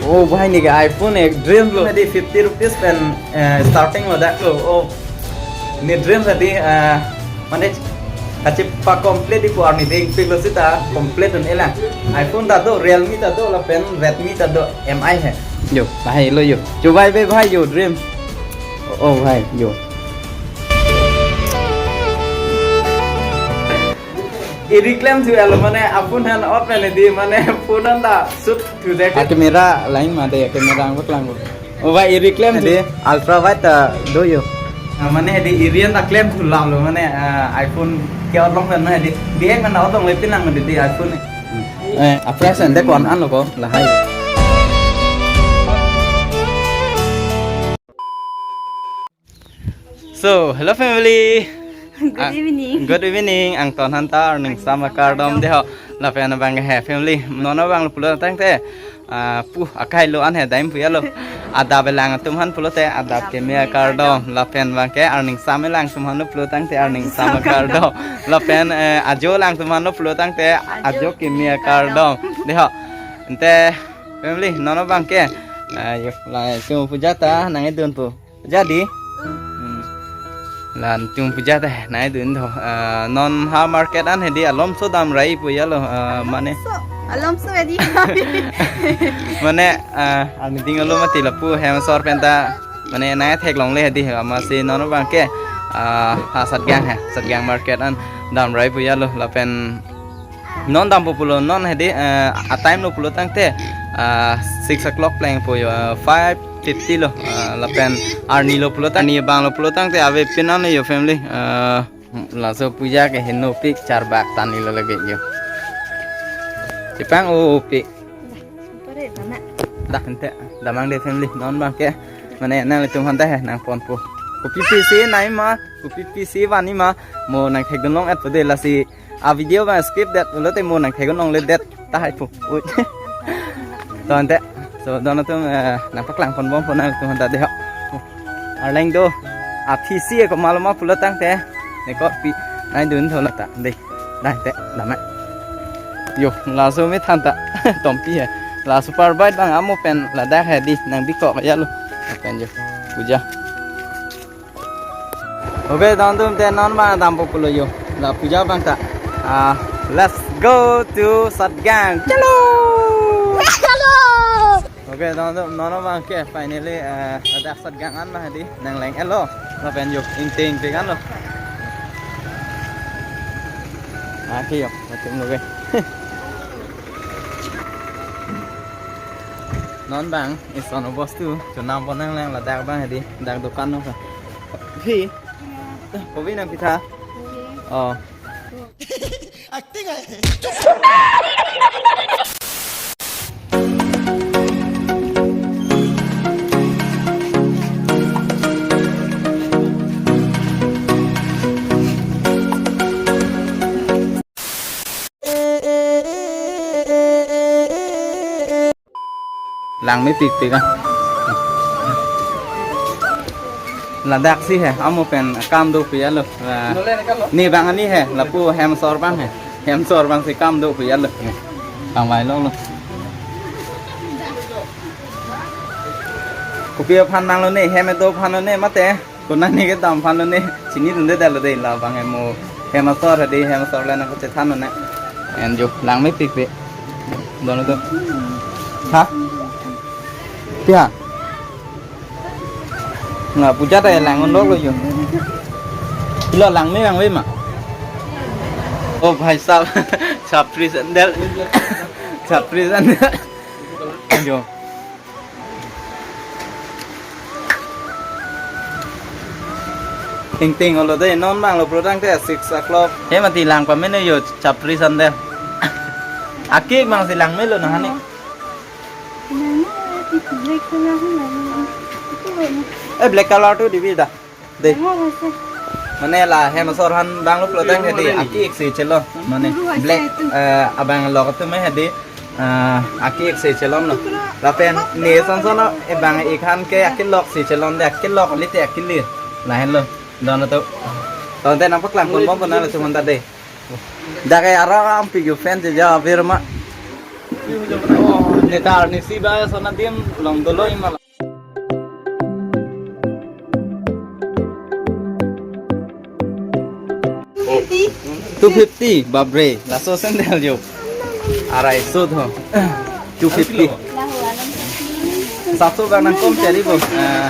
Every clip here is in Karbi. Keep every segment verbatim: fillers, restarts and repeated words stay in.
Oh, bhai, neke iPhone ek dream lo. Hadi fifty rupees pen, eh, starting lo dak lo. Oh, ne dream hadi, eh, mane, kachepa complete di pu arni dengpik lo seta complete un-elang. iPhone ta do, Realme ta do, lapen Redmi ta do, M I he. Yo, bhai lo yo. Chubai be bhai yo dream. Oh, bhai yo. Iri klem thu alo mane aphone han off mane di mane phone an ta shoot thu dek. A camera line ma de camera ang paklang ko. Oh, bhai, iri klem thu. Hadi ultra wide ta do yo. Ah, mane hadi iri an ta klem thu lam lo mane, ah, iPhone ke otlong pen mane hadi bihek mane otlong le pinang mane di iPhone. Eh, a price an de kon an lo ko lahai. So, hello family. Good Ah, evening. Good evening. Angton han ta arning Arning sama sama kardom kardom. Deho. Lapen abang he family. Non abang lo pulo tangte. Ah, pu akai lo an he daim pu ya lo. Adap elang atum han pulote adap Adap keme keme kardom. Kardom. Lapen abang ke arning sama elang atum han lo pulo tangte arning Arning sama sama kardom. Kardom. Lapen, eh, ajo elang atum han lo pulo tangte Ajo ajo keme keme kardom. Kardom. Deho. Ante family non abang ke. Ayo, la chum puja ta nangkedun pu. Jadi. Hmm. La chum puja ta nangkedun tho. Eh, non ha market an hadi alomso damrai pu ya lo, eh, mane. Alomso, alomso hadi. Mane, eh, arni ding lo mati lapu hem asor pen ta. Mane nangthek longle hadi amatsi non abang ke. Eh, ha Satgang he, Satgang market an damrai pu ya lo lapen non dampo pulo non hadi, eh, a time lo pulo tangte, ah, six o'clock pleng po yo, ah, five fifty lo, ah, lapen arni lo pulo tang, arni abang lo pulo tangte ave pin an yo family, ah, laso puja ke henopik charbak tani lo lagi yo. Chepang-o-pik. Dak ente, damang de family, non abang ke. Mane nanglitum han ta he, nangponpo. Kopi pisi nangji ma, kopi pisi vanji ma, mo nangthekdun long-et po de lasi. A video abang skip det pulote mo nangthekdun longle det tahai pu. Ui. To ante. So don atum, eh, nangpaklang ponbompo nangtum han ta deho. Arleng do. Aphisi ko maloma pulo tangte. Neko pi. Nangdun tho lata. De. Dah te. Dama. Yo, laso me than ta. Tompi he. La super bike abang amo pen ladak hadi nangbikok ya lo. Pen yo. Puja. Okay, don atum te non abang dampo pulo yo. La puja abang ta. Ah, let's go to Satgang. Chalo! Chalo! Okay, don atum non abang ke finally, eh, ladak Satgang an ma hadi nangleng-et lo. Lapen yo ingting ingting an lo. Ah, ke yo, atum lo ke. Non abang, ison bostu, chonam pon nangleng ladak abang hadi, dak dukan no ka. Phi? Kopi nangpi tha? Oh. Acting hai. Langmepikpik ah. Ladak si he, amo pen kam do pu ya lo. La, ne abang ani he, lapu hem asor abang he. Hem asor abang si kam do pu ya lo. Kangvai lo lo. Kopi aphan nang lo ne, hem kedo aphan lo ne mate. Konat ne kedam aphan lo ne, chinidunde det lo de, labang hem mo, hem asor hadi, hem asor le nangkachethan lo ne. En jo, langmepikpik. Don atum. Ha? Pia? Nga puja ta lang-un lok lo jo. Lo langme langme ma. Oh bhai sahab, chapri sandal. Chapri sandal. Jo. Ting ting olo de, non abang lo pulo tangte six o'clock. He mati lang pameme yo chapri sandal. Aki abang si langme lo nahani. Eh, black color tu dibi da. De. Mane la hem asor aphan abang lo pulo tangte de aki-ik si chelo. Mane black, eh, abang lok atum hadi, eh, aki-ik si chelom lo. Lapen ne son son lo, eh, abang-ik aphan ke akilok si chelom de, akilok lite akilir. Lahenlo. Don atum. Tangte nangpaklang ponbompo nanglitum han ta de. Dak ke aram pik yo fan je ja virma. Neta arnisi ba sona dim long dolo imala. Two fifty, bapre, laso sandal jo. Arai so tho. Two fifty. Satu bang nangkom chari bo. Ah,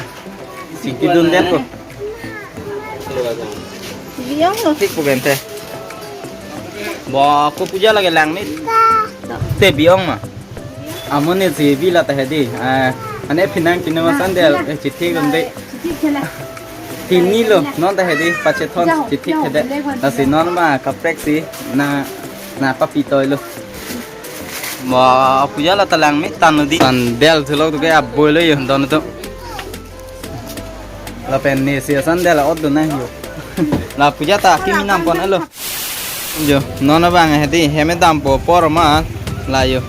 singki dun det ko. Biong lo. Thik po gente. Bo ko puja lagi langmit. Te biong ma. Amonit si bila ta hedi. Ah, ane phinang kinema sandal, eh, chithik dun de. Pini lo, non ta hedi, pachethon, chithik hedi. Lasi non ma kaprek si, na, na papi toy lo. Ma puja la ta langmit tanu di. Sandal thulok tu ke aboi lo yo, don tu. Lapen ne si sandal ot dun na yo. La puja ta kimi nam pon elo. Jo, non abang hedi, hem dampo apor ma, la yo.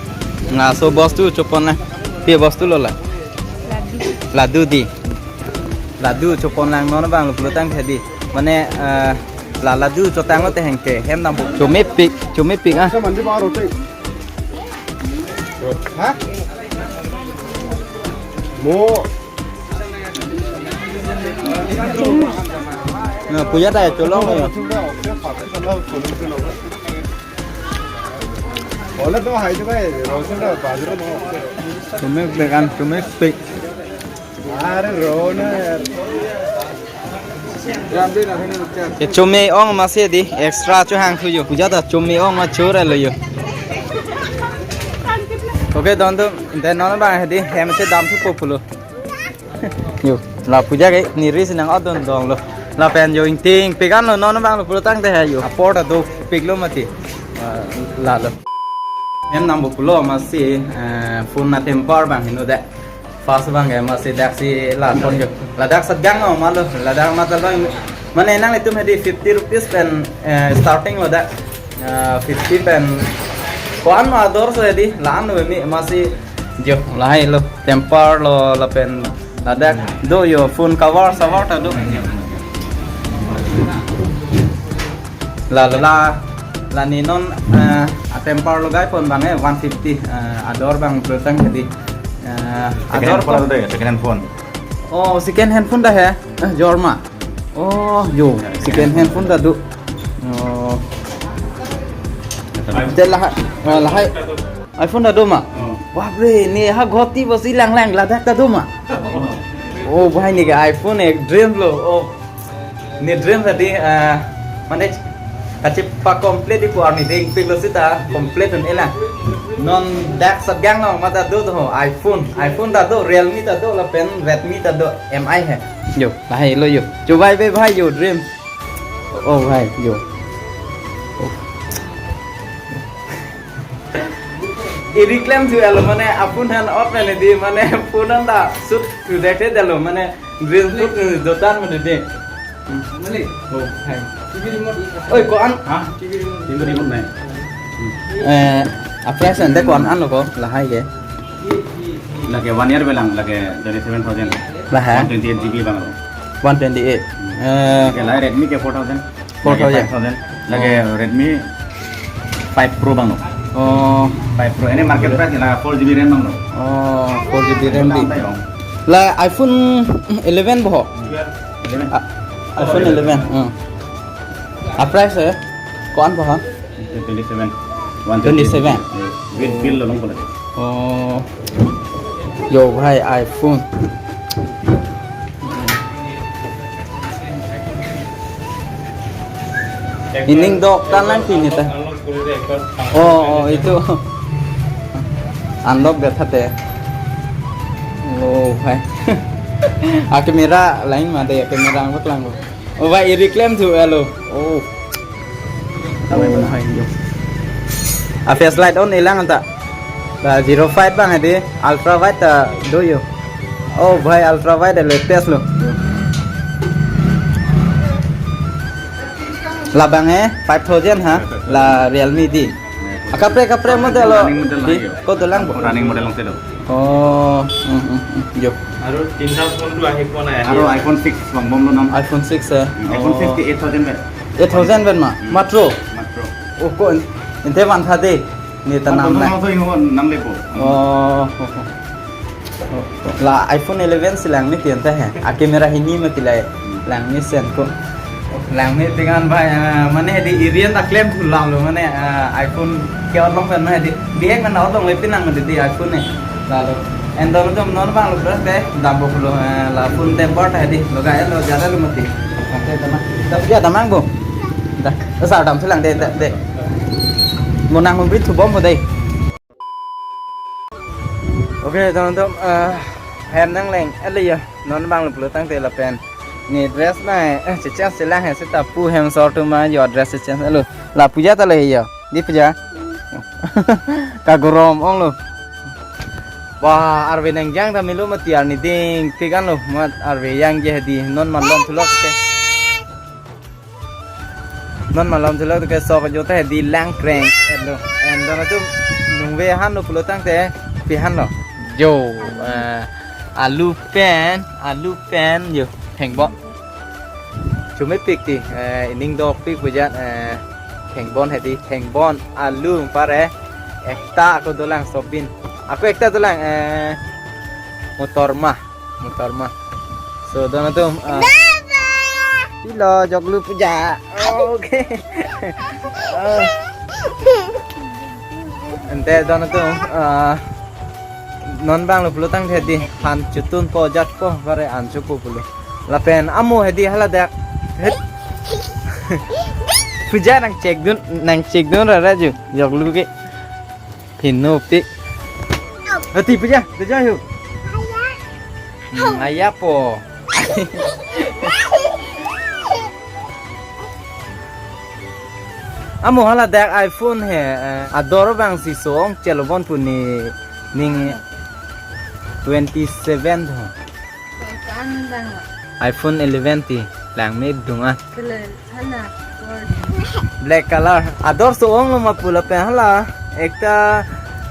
Laso bostu chopon na. Pi bostu lo la? Ladu di. Ladu chopon lang non abang lo pulo tang hedi. Mane, eh, la ladu chotang lo te hengke, hem dampo. Chomepik, chomepik ah. Hah? Mo. Na, puja ta cholong ya. Hola to hai to bhai, Roshan da bajra no. Chomepik an, chomepik. Are ro na yaar. Ye chome ong masi di, extra cho hang thu yo. Puja ta chome ong ma chora lo yo. Okay, don tu, then non abang hedi, hem si damthupo pulo. Yo, la puja ke niri si nang adon dong lo. Lapen yo ingting pik an lo non abang lo pulo tang te hai yo. Apor ta dopik lo mati. Ah, la lo. Hem dampo pulo masi, eh, phone na temper bang heno de. First bang ke masi dak si la phone yo. Ladak sat gang lo ma lo. Ladak ma ta lo. Mane nanglitum hedi fifty rupees pen, eh, starting lo dak. Ah, fifty pen. Ko-an ma ador so hedi, la-an lo mi masi jo, lahai lo, temper lo, lapen ladak do yo phone cover saver ta do. La la la, la ni non, eh, a temper lo gai phone bang eh one fifty, eh, ador bang bertang hedi. Eh, second ador hand phone ko. Ada ya, second hand phone. Oh, second hand phone dah ya? Eh, jorma. Oh, yo, second hand phone ta do. Oh. Te lahai, ah, lahai. iPhone ta do ma? Oh. Bapre, ne ha ghoti bosi lang lang ladak ta do ma? Oh. Oh, bhai ne ke iPhone ek dream lo. Oh. Ne dream tadi, ah, mane kachepa complete ipo arni dengpik lo sita complete un elang. Non dak sat gang lo mata do to iPhone. iPhone ta do, Realme ta do, lapen Redmi ta do, M I hai. Yo, lahai lo yo. Chobai be bhai yo dream. Oh bhai yo. Oh. Iri klem thu elo mane apun han op nane di mane phone an ta shoot thu dekte delo mane dream shoot ni dotan mane di. Mali. Oh, hai. T V remote. Oi, ko-an? Ha? T V remote. T V remote nai. Eh, a price ante ko-an an lo ko lahai ke? Lake one year belang, lake twenty seven thousand. Lahai? One twenty eight G B bang lo. One twenty eight. Eh. Lake lahai Redmi ke four thousand. Four thousand. Lake five thousand. Lake oh. Redmi five Pro bang lo. Oh. Five Pro. Ini market price la four G B RAM bang lo. Oh, four G B RAM di. Tang tayong. La iPhone eleven boho? Eleven. Ah, iPhone eleven. Hmm. A price eh? Ko-an boho? Twenty seven. One twenty seven. With bill lo long pala. Oh. Yo bhai iPhone. Ining dok tan lang pini ta. Oh, oh, itu. Unlock dah thate. Oh, hai. A camera lain ma de, camera ang lang. Oh, bhai, iri klem thu elo. Oh. Tawai mana hai yo. A flashlight on elang anta. La zero five bang hedi, ultra wide ta do yo. Oh bhai, ultra wide latest lo. Labang eh five thousand ha, la Realme di. Akaprek akaprek model lo. Running model di, ayo. Ko dolang bo. Running model long te do. Oh, hmm, hmm, hmm, yo. Aru tinta phone tu ahi phone ahi. Aru iPhone six bang bom lo nam. iPhone six eh. Hmm, iPhone six ke eight thousand vet. Eight thousand vet ma. Hmm. Matro. Matro. Oh, ko en-, ente van tha de. Ne ta nam na. Nang le po. Oh. La iPhone eleven si langme ti anta he. A camera hini mati lai. Langmesen ko. Langme pingan bai, ah, mane di irian ta klem pulang lo mane, ah, iPhone ke along pen mane di. Bihek mane along le pinang mane di iPhone ne. Lalo. Endo tu non bang lo berarti dam bo pulo, eh, la phone temper ta di. Lo ga lo jara lo mati. Ante tamang. Tapi dia tamang bo. Dah. Sa dam silang de de. Mo nang memberi tu bom bo dei. Okay, teman-teman, eh, hem nangleng, eh, le ya, non bang lo pulo tangte lapen. Ne dress na, eh, cecas selang he seta pu hem sor tu ma yo dress cecas lo. La puja ta le ya, di puja. Kagorom ong lo. Wah, arve nangjang ta melo mati arni ding, tigan lo, mat arve yang je di, non malom thulok ke. Non malom thulok ke sok jo ta di lang kreng et lo. En don atum nungve han lo pulo tangte pi han lo. Jo, eh, alu pen, alu pen jo thengbon. Chume pik ti, eh, ining dok pik pujan, eh, thengbon he di, thengbon, alu pare, ekta ako dolang sobin. Ako ekta dolang, eh, motor ma. Motor ma. So, don atum, ah, ilo joklu puja. Okay. Ah. Ante don atum, ah, non bang lo pulo tangte di han chutun po jat po bare an chupo pulo. Lapen amo he di hala dak. Het. Puja nang chek dun, nang chek dun ra ra ju. Joklu ke. Pinu pi. Hati puja, puja hu. Hmm, aya po. Amo hala dak iPhone he, eh, ador bang si song chelobon pu ne ning twenty seven ho. Kan bang lo. iPhone eleven ti langme dunga. Kele hana. Black color. Ador so ong lo ma pu lapen hala. Ekta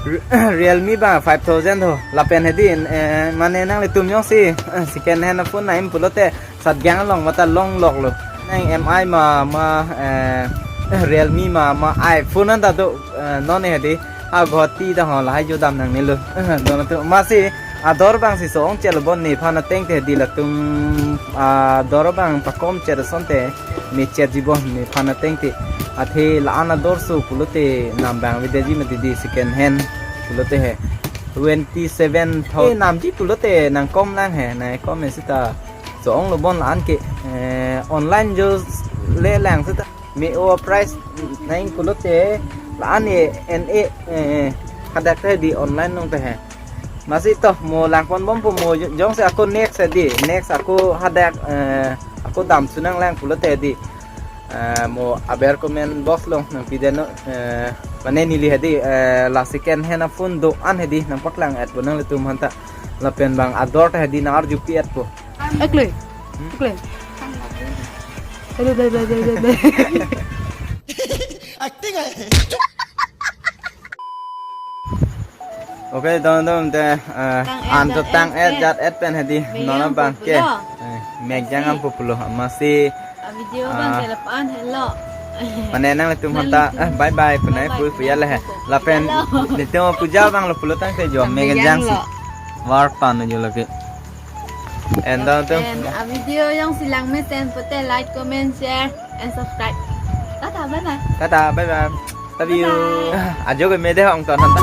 Re-, Realme bang five thousand ho. Lapen he di, eh, mane nanglitum jongsi, eh, second hand phone nangji pulote satgang along mata longlok lo. Nang M I ma, ma, eh, Realme ma, ma iPhone anta do, eh, non he di. Ha Guwahati ta ho lahai jo dam nangne lo. Don atum masi ador bang si song chelobon nephan ateng te di latum ador bang pakom cherason te me chet jibon nephan ateng te. Athe la-an ador so pulote nam bang aveji mati di second hand pulote he. Twenty seven thousand nam ji pulote nang kom lang he, nang kom he seta. So ong lo bon la-an ke, eh, online jo le lang seta. Me o price nang pulote la-an e en e, eh, hadak te di online nong te he. Masi to mo langpon bom po mo jo-, jongsi ako next he di, next ako hadak, eh, ako dam sunang lang pulote di. Eh, mo aber comment box along nangpi den non, eh, mane neli he di, eh, la second hand aphone do-an he di nangpaklang et bo nanglitum aphanta. Lapen bang ador ta he di nang arjupi et po. Ekle. Hmm? Ekle. Aduh, dah, dah, dah, dah, dah. Acting aja. Okay, don don te, eh, tang et an to jat tang et et jat et pen he di. Mek non jang bang ke pulo. Eh, mek jang an pulo. Masi, ah, video bang ke lapan hello. Mane nanglitum aphanta, eh, bye bye, punai bye bye, pu pu ya le he. Lapen, hello. Netum puja bang lo pulo tangte jo, sampai mek jang jang si. Lo. War pan jo lagi. And, uh, and a video jongsi langmesen pute like, comment, share, and subscribe. Tata, bye bye. Tata, bye bye. Love you. Bye bye. Ajo ke mede hong ton hanta.